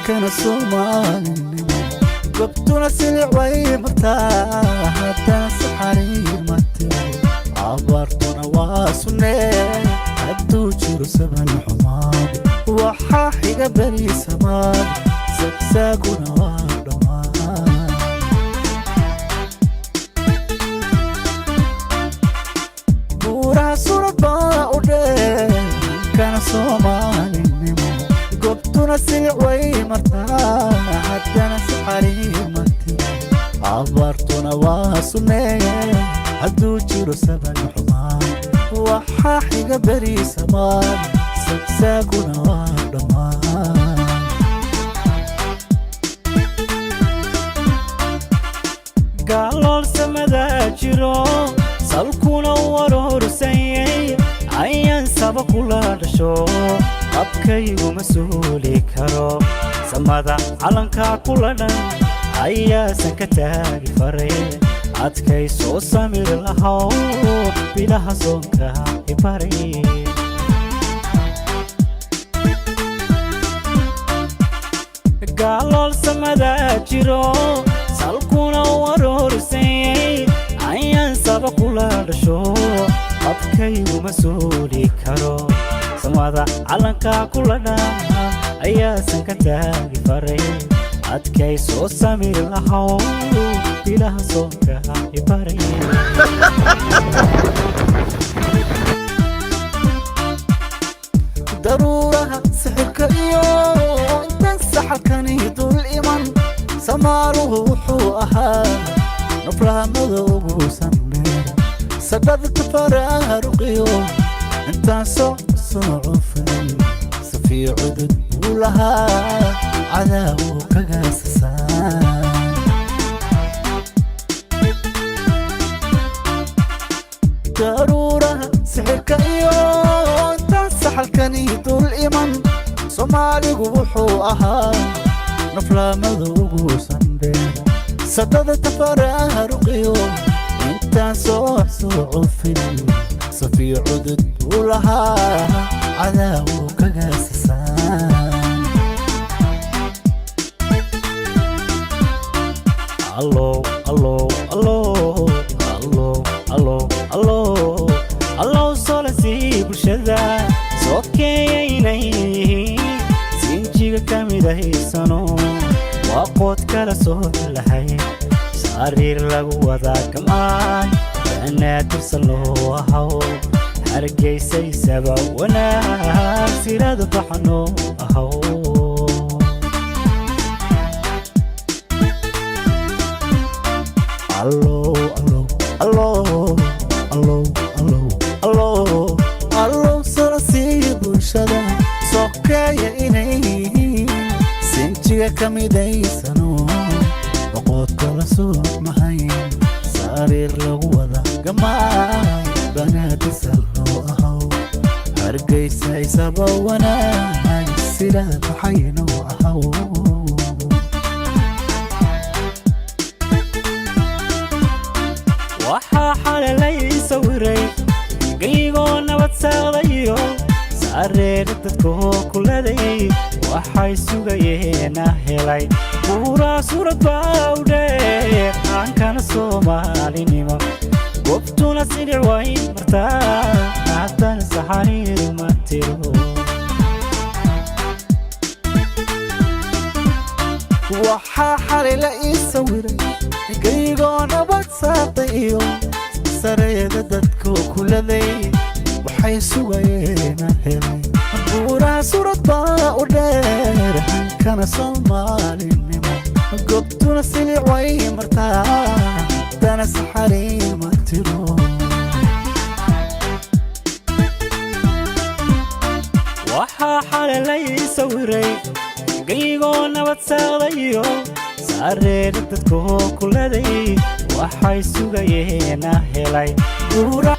Hankana Soomaalinimo, gobtuna silic way martaa, haddana saxariir ma tiro. Abaartuna waa sunnee, hadduu jiro saban xumaad, waxaa xiga beri samaad, sagsaaguna waa dhammaan. Buuraha surad baa u dheer hankana Soomaalinimo, gobtuna silic way martaa, haddana saxariir ma tiro. Abaartuna waa sunnee, hadduu jiro saban xumaan, waxaa xiga beri samaad, sagsaaguna waa dhammaan. Gaalool samadaa jiro, salkuna warorsanyay, ayaan saba kula dhasho, qabkayguma suuli karo. Samada calankaa kula dhan ayaasan ka taagi faray. Adkay soo samir lahow, bilaha soonka ibaray. Gaalool samadaa jiro, salkuna warorsanyay, ayaan saba kula dhasho, qabkayguma suuli karo. Samada calankaa kula dhan ayaasan ka taagi faray. Adkay soo samir lahow, bilaha soonka ibaray. Daruuraha sixirka iyo intan saxalkani dul iman, samaaluhu wuxuu ahaa naflahamada ugu sandheer, sadhadka faraaruqiyo intaan soo soo cufin, safiyo cudud buu lahaa cadaawu kaga sasaan. Daruuraha sixirka iyo intaan saxalkani dul iman, Soomaaligu wuxuu ahaa naflaamada ugu sandheer, sadada tafaraaruqiyo intaan soo soo cufin, safiyo cudud buu lahaa cadaawu kaga sasaan. Allow, allow, allow, allow, allow, allow, allow, solasii bulshada soo keeyaynay yihiin, sinjiga ka midahaysano, waa qood kala soo lahay, sariir lagu wadaa gam'aay, banaadirsan loo ahaw, Hargeysaysaba wanaag sirada baxno ahaw. Allow, allow, allow, allow, allow, allow, allow, solasii bulshada sokeeya inay yihiin, sinjiga ka midaysano, boqoodka la soo mahayn, sariir lagu wada gamaay, banaadisa loo ahaw, Hargeysa isaba wanaag sidaa baxayno ahaw. Waxaa xalalay sawiray geygoo nabad saaqdayo, saareera dadkoo kuladay, waxay sugayeena helay. Buuraa suurad baa u dheer aankana Soomaalinimo, gobtuna silic way martaa, haddana saxariir ma tiro. Waxaa xalay la ii sawiray geygoo nabad saaqday iyo sareeda dadku kuladay, waxay sugayeena helay. Buuraha surad baa u dheer hankana Soomaalinimo, gobtuna silic way martaa, dana saxariir ma tiro. Waxaa xalalay sawiray geygoo nabad saaqdayo, saareera dadkoo kuladay, waxay sugayeena helay. Buura